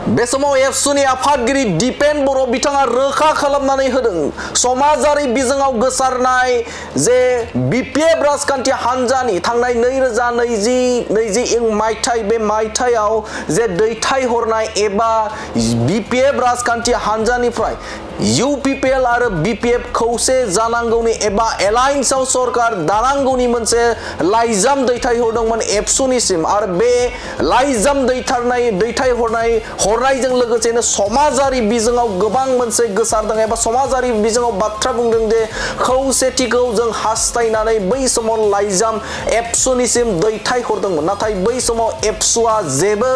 बे समाव एबसुनि आफादगिरि दिपेन बर' बिथाङा रोखा खालामनानै होदों समाजारि बिजोङाव गोसारनाय जे बिपिएफ राजखान्थि हान्जानि थांनाय 2020 मायथाइ बे मायथाइयाव जे दैथायहरनाय एबा बिपिएफ राजखान्थि हान्जानिफ्राय इउपिपिएल आरो बिपिएफ खौसे जानांगौनि एबा एलायन्सआव सरकार दानांगौनि मोनसे लाइजाम दैथायहरदोंमोन एबसुनिसिम आरो बे लाइजाम हरनायजों लोगोसेनो समाजारि बिजोङाव गोबां मोनसे गोसारदों एबा समाजारि बिजोङाव बाथ्रा बुंदों जे खौसेथिखौ जों हास्थायनानै बै समाव लाइजाम एबसुनिसिम दैथायहरदोंमोन नाथाय बै समाव एबसुआ जेबो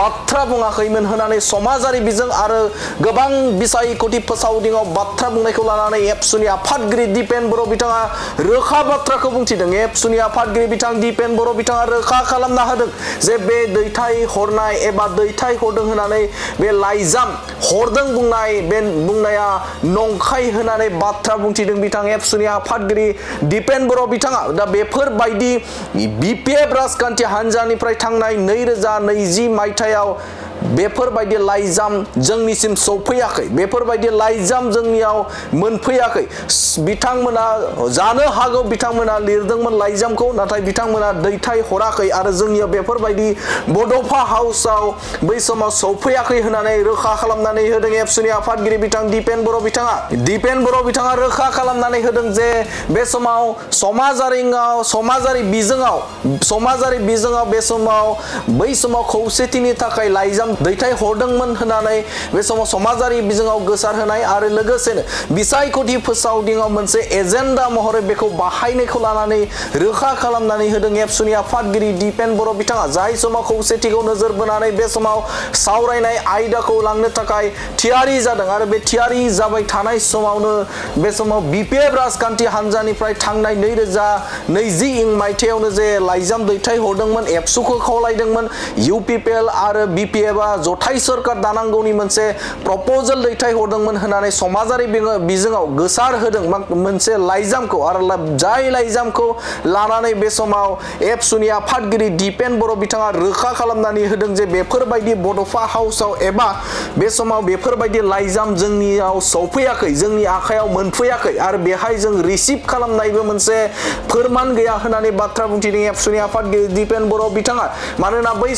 बाथ्रा बुङाखैमोन होननानै समाजारि बिजों आरो गोबां बिसायख'थि फोसावदिङाव बाथ्रा बुंनायखौ लानानै एबसुनि आफादगिरि दिपेन बर' बिथाङा रोखा बाथ्राखौ बुंथिदों एबसुनि आफादगिरि बिथां दिपेन बर' बिथाङा रोखा खालामना होदों जे बे दैथायहरनाय एबा दैथायहरदों होननानै बे लाइजाम हरदों बुंनाया नंखाय होननानै बाथ्रा बुंथिदों बिथां एबसुनि आफादगिरि दिपेन बर' बिथाङा दा बेफोरबायदि बिपिएफ राजखान्थि हान्जानिफ्राय थांनाय 2020 मायथाइयाव बेफोरबायदि लाइजाम जोंनिसिम सौफैयाखै बेफोरबायदि लाइजाम जोंनियाव मोनफैयाखै बिथांमोना जानो हागौ बिथांमोना लिरदोंमोन लाइजामखौ नाथाय बिथांमोना दैथायहराखै आरो जोंनियाव बेफोरबायदि बड'फा हाउसआव बै समाव सौफैयाखै होननानै रोखा खालामनानै होदों एबसुनि आफादगिरि बिथां दिपेन बर' बिथाङा रोखा खालामनानै होदों जे बे समाव समाजारि बिजोङाव बे समाव बै समाव खौसेथिनि थाखाय लाइजाम दैथायहरदोंमोन होननानै बे समाव समाजारि बिजोङाव गोसारहोनाय आरो लोगोसेनो बिसायख'थि फोसावदिङाव मोनसे एजेन्डा महरै बेखौ बाहायनायखौ लानानै रोखा खालामनानै होदों एबसुनि आफादगिरि दिपेन बर' बिथाङा जाय समाव खौसेथिखौ नोजोर बोनानै बे समाव सावरायनाय आयदाखौ लांनो थाखाय थियारि जादों आरो बे थियारि जाबाय थानाय समावनो बे समाव बिपिएफ राजखान्थि हान्जानिफ्राय थांनाय 2020 मायथाइयावनो जे लाइजाम दैथायहरदोंमोन एबसुखौ खावलायदोंमोन इउपिपिएल आरो बिपिएफ जथाय सरकार दानांगौनि मोनसे प्रपोजल दैथायहरदोंमन होननानै समाजारि बिजोङाव गोसार होदों मोनसे लाइजामखौ आरो जाय लाइजामखौ लानानै बे समाव एबसुनि आफादगिरि दिपेन बर' बिथाङा रोखा खालामनानै होदों जे बेफोरबायदि बड'फा हाउसआव एबा बे समाव बेफोरबायदि लाइजाम जोंनियाव सौफैयाखै जोंनि आखायाव मोनफैयाखै आरो बेहाय जों रिसिभ खालामनायबो मोनसे फोरमान गैया होननानै बाथ्रा बुंथिदों एबसुनि आफादगिरि दिपेन बर' बिथाङा मानोना बै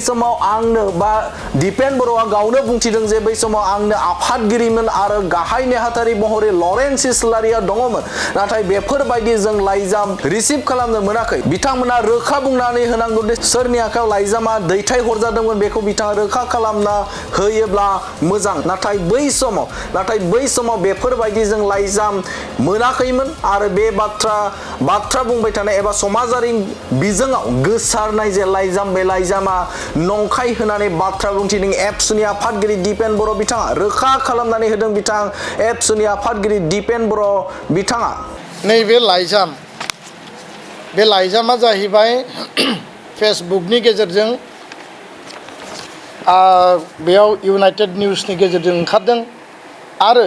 समाव आंनो बा दिपेन बर'आ गावनो बुंथिदों जे बै समाव आंनो आफादगिरिमोन आरो गाहाय नेहाथारि महरै लरेन्स इस्लारिया दङमोन नाथाय बेफोरबायदि जों लाइजाम रिसिभ खालामनो मोनाखै बिथांमोना रोखा बुंनानै होनांगौ दि सोरनि आखायाव लाइजामा दैथायहरजादोंमोन बेखौ बिथाङा रोखा खालामना होयोब्ला मोजां नाथाय बै समाव बेफोरबायदि जों लाइजाम मोनाखैमोन आरो बे बाथ्रा बुंबाय थानाय एबा समाजारि बिजोङाव गोसारनाय जे लाइजाम बे लाइजामा नंखाय होननानै बाथ्रा बुंथिदों एबसुनि आफादगिरि दिपेन बर' बिथाङा रोखा खालामनानै होदों बिथां एबसुनि आफादगिरि दिपेन बर' बिथाङा नैबे बे लाइजामा जाहैबाय फेसबुकनि गेजेरजों बेयाव इउनाइटेड निउसनि गेजेरजों ओंखारदों आरो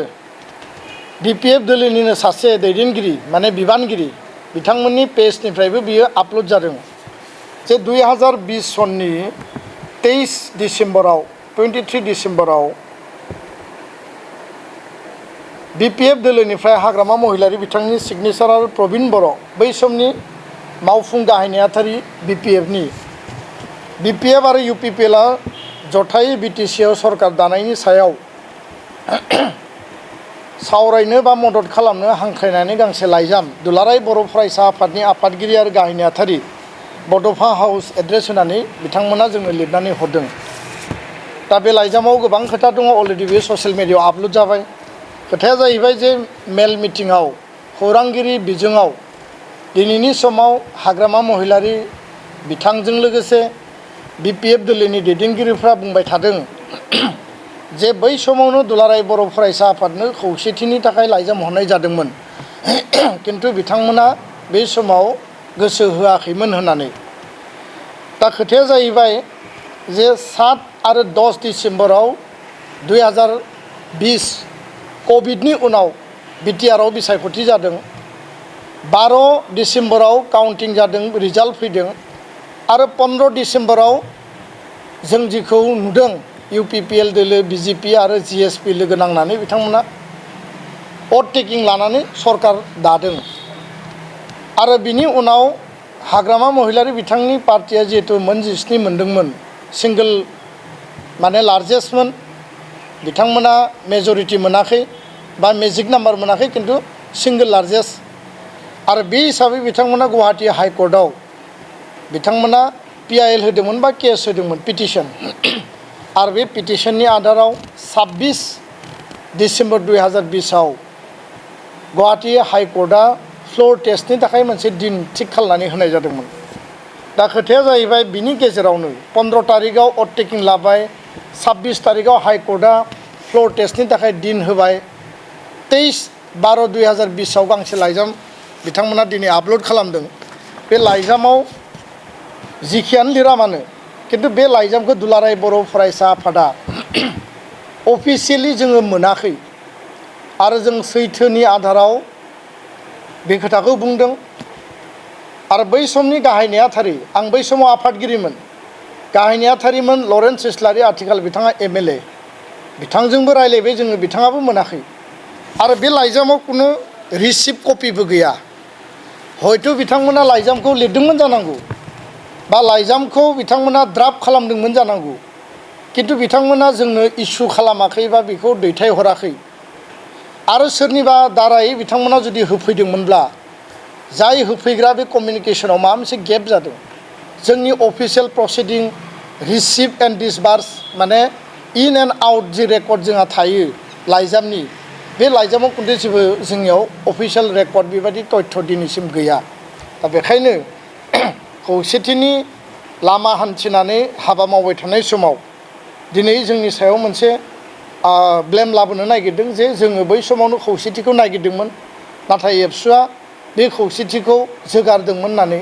बिपिएफ दोलोनिनो सासे दैदेनगिरि माने बिबानगिरि बिथांमोननि पेजनिफ्रायबो बियो आपल'ड जादों जे 2020 सननि 23 डिसेम्बराव बिपिएफ दोलोनिफ्राय हाग्रामा महिलारि बिथांनि सिगनेचार आरो प्रबिन बर' बै समनि मावफुं गाहाय नेहाथारि बिपिएफ आरो इउपिपिएलआ जथायै बिटिसिआव सरकार दानायनि सायाव सावरायनो बा मदद खालामनो हांख्रायनानै गांसे लाइजाम दुलाराय बर' फरायसा आफादनि आफादगिरि आरो गाहाय नेहाथारि बड'फा हाउस एड्रेस होनानै बिथांमोना जोंनो लिरनानै हरदों दा बे लाइजामाव गोबां खोथा दङ अलरेडि बे ससियेल मिडियायाव आपल'ड जाबाय खोथाया जाहैबाय जे मेल मिटिङाव खौरांगिरि बिजोङाव दिनैनि समाव हाग्रामा महिलारि बिथांजों लोगोसे बिपिएफ दोलोनि दैदेनगिरिफ्रा बुंबाय थादों जे बै समावनो दुलाराय बर' फरायसा आफादनो खौसेथिनि थाखाय लाइजाम हरनाय जादोंमोन किन्तु बिथांमोना बे समाव गोसो होआखैमोन होननानै दा खोथाया जाहैबाय जे 7 आरो 10 डिसेम्बराव 2020 कभिडनि उनाव बिटिआरआव बिसायख'थि जादों 12 डिसेम्बराव काउन्टिं जादों रिजाल्ट फैदों आरो 15 डिसेम्बराव जों जिखौ नुदों UPPL दोलो BJP आरो GSP लोगो नांनानै बिथांमोना अभारटेकिं लानानै सरकार दादों आरो बिनि उनाव हाग्रामा महिलारि बिथांनि पार्टिया जिहेतु मोन 17 मोनदोंमोन सिंगल माने लार्जेस्टमोन बिथांमोना मेजरिटी मोनाखै बा मेजिक नाम्बार मोनाखै किन्तु सिंगल लार्जेस्ट आरो बे हिसाबै बिथांमोना गुवाहाटी हाइकर्टआव बिथांमोना PIL होदोंमोन बा केस होदोंमोन पिटिशन आरो बे पिटिशननि आधाराव 26 डिसेम्बर 2020 आव गुवाहाटी हाइकर्टआ फ्लोर टेस्टनि थाखाय मोनसे दिन थिक खालामनानै होनाय जादोंमोन दा खोथाया जाहैबाय बिनि गेजेरावनो 15 तारिखआव अभारटेकिं लाबाय 26 तारिखआव हाइकर्टआ फ्लोर टेस्टनि थाखाय दिन होबाय 23/12/2020 आव गांसे लाइजाम बिथांमोना दिनै आपल'ड खालामदों बे लाइजामाव जिखियानो लिरा मानो किन्तु बे लाइजामखौ दुलाराय बर' फरायसा आफादा अफिसियेलि जोङो मोनाखै आरो जों सैथोनि आधाराव बे खोथाखौ बुंदों आरो बै समनि गाहाय नेहाथारि आं बै समाव आफादगिरिमोन गाहाय नेहाथारिमोन लरेन्स इस्लारि आथिखाल बिथाङा MLA बिथांजोंबो रायलायबाय जोङो बिथाङाबो मोनाखै आरो बे लाइजामाव कुनु रिसिप्ट कपिबो गैया हयथ' बिथांमोना लाइजामखौ लिरदोंमोन जानांगौ बा लाइजामखौ बिथांमोना ड्राफ्ट खालामदोंमोन जानांगौ किन्तु बिथांमोना जोंनो इस्यु खालामाखै बा बेखौ दैथायहराखै आरो सोरनिबा दाराय बिथांमोना जुदि होफैदोंमोनब्ला जाय होफैग्रा बे कमिउनिकेशनाव माबा मोनसे गेप जादों जोंनि अफिसियेल प्रसिडिं रिसिप्ट एन्ड डिसबार्स माने in and out G record जोंहा थायो लाइजामनि बे लाइजामाव खिन्थु जेबो जोंनियाव अफिसियेल रेकर्ड बेबायदि तथ्य दिनैसिम गैया दा बेखायनो खौसेथिनि लामा हान्थिनानै हाबा मावबाय थानाय समाव दिनै जोंनि सायाव मोनसे ब्लेम लाबोनो नागिरदों जे जोङो बै समावनो खौसेथिखौ नागिरदोंमोन नाथाय एबसुआ बे खौसेथिखौ जोगारदोंमोन होननानै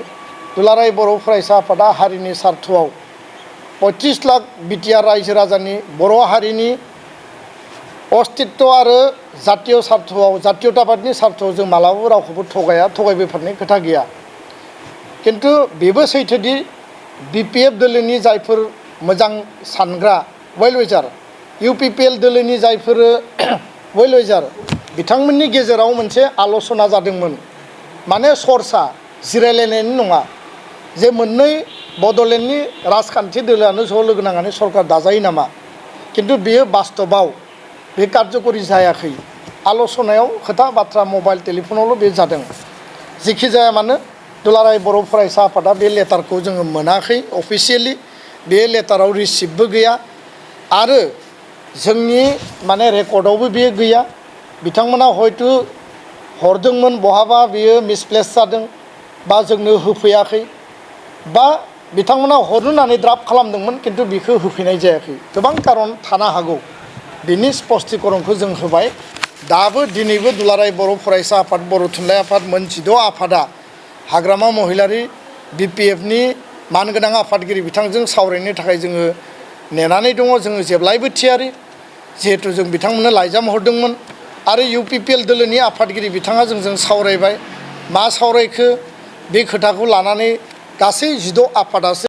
दुलाराय बर' फरायसा आफादा हारिनि सार्थआव 35 लाख बिटिआर रायजो राजानि बर' हारिनि अस्तित्व आरो जातीय सार्थआव जातीयताबादनि सार्थआव जों मालाबाबो रावखौबो थगायबोफेरनाय खोथा गैया किन्तु बेबो सैथोदि BPF दोलोनि जायफोर मोजां सानग्रा वेल विचार UPPL दोलोनि जायफोर वेल विचार बिथांमोननि गेजेराव मोनसे आल'सना जादोंमोन माने सरसा जिरायलायनायनि नङा जे मोननै बड'लेण्डनि राजखान्थि दोलोआनो ज' लोगो नांनानै सरकार दाजायो नामा किन्तु बेयो बास्तबाव बे कार्यकरि जायाखै आल'सनायाव खोथा बाथ्रा मबाइल टेलिफनावल' बे जादों जेखि जाया मानो दुलाराय बर' फरायसा आफादा बे लेटारखौ जोङो मोनाखै अफिसियेलि बे लेटाराव रिसिप्टबो गैया आरो जोंनि माने रेकर्डआवबो बेयो गैया बिथांमोना हयथ' हरदोंमोन बहाबा बेयो मिसप्लेस जादों बा जोंनो होफैयाखै बा बिथांमोना हरनो होननानै ड्राफ्ट खालामदोंमोन किन्तु बेखौ होफैनाय जायाखै गोबां कारन थानो हागौ बिनि स्पष्टीकरणखौ जों होबाय दाबो दिनैबो दुलाराय बर' फरायसा आफाद बर' थुनलाइ आफाद मोन 16 आफादा हाग्रामा महिलारि BPFनि मानगोनां आफादगिरि बिथांजों सावरायनो थाखाय जोङो नेनानै दङ जोङो जेब्लायबो थियारि जिहेतु जों बिथांमोननो लाइजाम हरदोंमोन आरो UPPL दोलोनि आफादगिरि बिथाङा जोंजों सावरायबाय मा सावरायखो बे खोथाखौ लानानै गासै 16 आफादासो